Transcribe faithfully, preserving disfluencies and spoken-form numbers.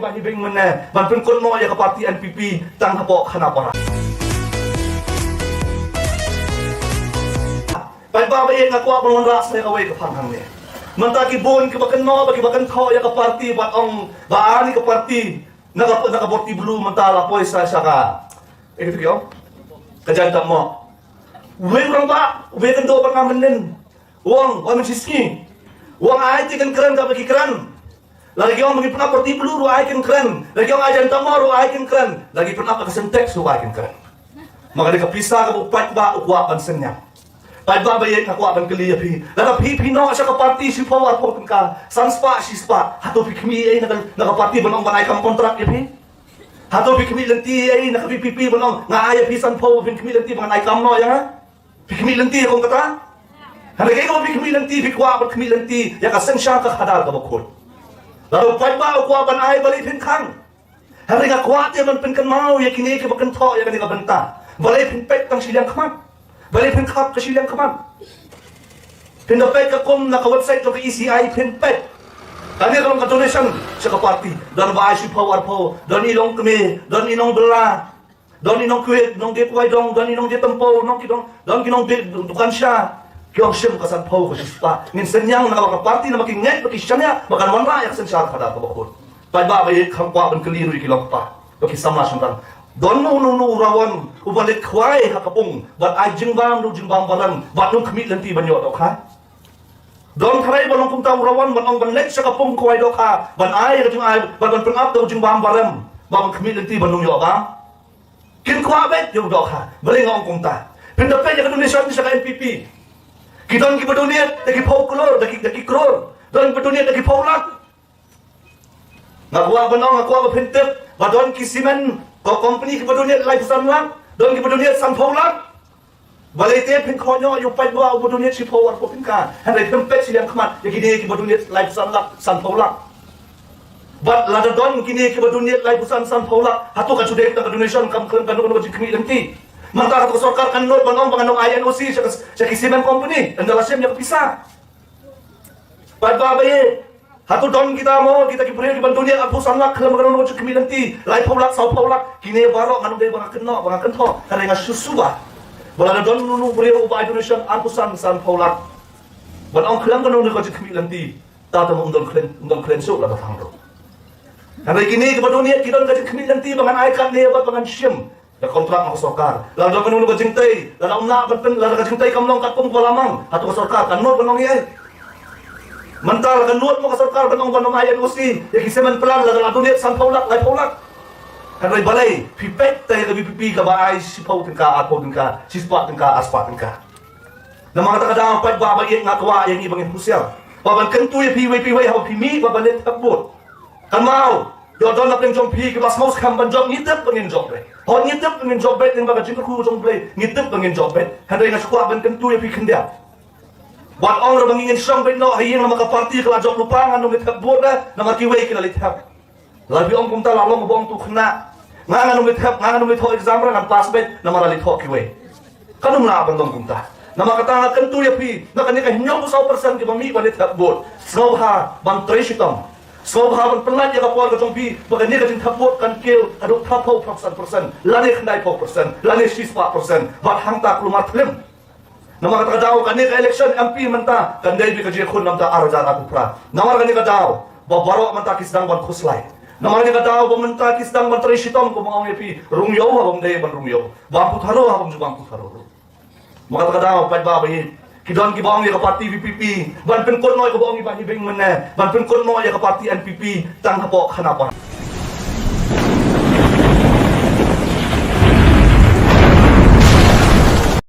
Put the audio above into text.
Hi bing mynne ban pynkut noh ïa ka party N P P tang hapoh Khanapara. Paidbah ba ïeit, nga kwah ban wanrah sa ïa kawei ka phang hangne. Mynta ki bun kiba kynnoh bad kiba kynthoh ïa ka party bad ong ba ani ka party na ka, na ka Borty Blue mynta la poi sa sha ka, eh, kito ki ong, ka Jaiñtia Mohd. Uwei u rangbah uba ïakynduh bad nga mynnin u ong, u ong mynshisngi, u ong ai te kan kren kaba ki kren. Lada ki ong ba ngin pynap Borty Blue ruh ai kan kren. Lada ki ong ai Jaiñtia Mohd ruh ai kan kren. Lada ki pynap ka Sintex ruh ai kan kren. Ma ka dei ka pisa kaba u paidbah u kwah ban synñiang. Paidbah ba ïeit, nga kwah ban kylli ïa phi. Lada phi, phi noh sha ka party shiphew arphew tyngka, san spah shispah, hato phi khmih ei na ka, na ka party ban ong ban ai kam kontrak ïa phi? Hato phi khmih lynti ei na ka V P P ban ong nga ai ïa phi sanphew, phin khmih lynti ban ai kam noh ïa nga? Phi khmih lynti kum kata? Hynrei kaei kaba phi khmih lynti, phi kwah ban khmih lynti ïa ka synshar ka khadar kaba khuid. Lada u paidbah u kwah ban ai, balei phin khang? Hynrei nga kwah te ban pynkynmaw ïa kine kiba kynthoh ïa kane ka bynta. Balei phin peit tang shiliang khmat? Balei phin khap ka shiliang khmat? Phin da peit ka kum na ka website jong ka E C I, phin peit. Kane ka long ka donation sha ka party. Don ba ai shiphew arphew, don i longkmie, don i nongbylla, don i nongkwiet, nongdie-kwai-dong, don i nongdie-tympew, don ki nong, don ki nongdie dukan sha. Ki ong shim ka sanphew, ka shispah. Ngin synñiang na ka party namar ki ngeit bad ki shaniah ba kan wanrah ïa ka synshar khadar kaba khuid. Paidbah ba ïeit, nga kwah ban kylli ruh ïa ki longkpa bad ki samla shangrang. Don uno uno u rawon uba leit khwai ha ka pung ban ai jingbam, u jingbam barem, bad um khmih lynti ban ïoh dohkha? Don tharai ba long kumta u rawon ban ong ban leit sha ka pung khwai dohkha, ban ai ka jingai, ban, ban pynap da u jingbam barem, ban khmih lynti ban ym ïoh bam? Kin kwah beit ïa u dohkha. Balei nga ong kumta? Phin da peit ïa ka donation sha ka N P P. Ki don kiba donate da ki phew klur, da ki, da ki klur. Don kiba donate da ki phew lak. Nga kwah ban ong, nga kwah ba phin tip ba don ki cement ko-, company kiba donate laiphew san lak, don kiba donate sanphew lak. Balei te phin khot noh ïa u paidbah uba donate shiphew arphew tyngka, hynrei phim peit shiliang khmat ïa kine kiba donate laiphew san lak, sanphew lak? Bad lada don kine kiba donate laiphew san, sanphew lak, hato ka ju dei tang ka donation, kam khlem kano kano ka jingkhmih lynti? Mynta hato ka sorkar kan nud ban ong ba ngan ym ai N O C sha ka, sha ki cement company ynda la shim ïa ka pisa? Paidbah ba ïeit, hato don kita mo, kita ki briew kiban donate arphew san lak, khlem kano kano ka jingkhmih lynti, laiphew lak, sawphew lak? Kine baroh ngan ym dei ba nga kynnoh, ba nga kynthoh, hynrei nga shu suba ba lada don uno uno u briew uba ai donation arphew san, sanphew lak, ban ong khlem kano kano ka jingkhmih lynti, ta te mo ym don khlem, ym don khlem shuh lada thang ruh. Hynrei kine kiba donate ki don ka jingkhmih lynti ba ngan ai katne bad ba ngan shim ïa ka kontrak na ka sorkar. Lada don kano kano ka jingtei, lada ym lah ban pyn, lada ka jingtei kam long katkum kaba la mang, hato ka sorkar kan nud ban ong ei? Mynta la ka nud mo ka sorkar ban ong ban ym ai N O C ïa ki cement plant lada la donate sanphew lak, laiphew lak? Hynrei balei phi peit te ïa ka V P P kaba ai shiphew tyngka, arphew tyngka, shispah tyngka, arspah tyngka? Namar kata ka daw paidbah ba ïeit, nga kwah ïa ngi ba ngin husiar, ba ban kyntu ïa phi iwei pa iwei haba phi mih ba ban leit thep vote. Kynmaw, ïoh don na pdeng jong phi kiba sngew skhem ban jop, ngi tip ba ngin jop beit. Hooid, ngi tip ba ngin jop beit lyngba ka jingkyrkhu jong U Blei, ngi tip ba ngin jop beit. Hynrei nga shu kwah ban kyntu ïa phi khyndiat. Wat ong ruh ba ngin shong beit noh ha ïing namar ka party ka la jop lypa, ngan ym leit thep vote de namar kiwei ki la leit thep. Lada phi ong kumta la long uba ong tu khynnah, nga ngan ym leit thep, nga ngan ym leit thoh exam re, ngan pass beit namar la leit thoh kiwei. Kan ym lah ban long kumta. Namar kata nga kyntu ïa phi, na kane ka hynñiewphew saw percent kiba mih ban leit thep vote, sngewbha ban trei shitom. Sngewbha ban pynlait ïa ka por ka jong phi ba kane ka jingthep vote kan kiew haduh phraphew, phraphew san percent, lane khyndaiphew percent, lane shispah percent, bad hangta kulmar phlim. Namar kata ka daw kane ka election M P mynta kan dei beit ka jingïakhun na ka bynta ar hajar arphew phra. Namar kane ka daw ba baroh mynta ki sdang ban khuslai. Namar kane ka daw ba mynta ki sdang ban trei shitom, kumba nga ong ïa phi, rung ïew haba ym dei ban rung ïew, bam putharo haba ym ju bam putharo ruh. Namar kata ka daw paidbah ba ïeit, ki don kiba ong ïa ka party V P P ban pynkut noh ïa kaba ong i Bah Hibing mynne, ban pynkut noh ïa ka party N P P tang hapoh Khanapara.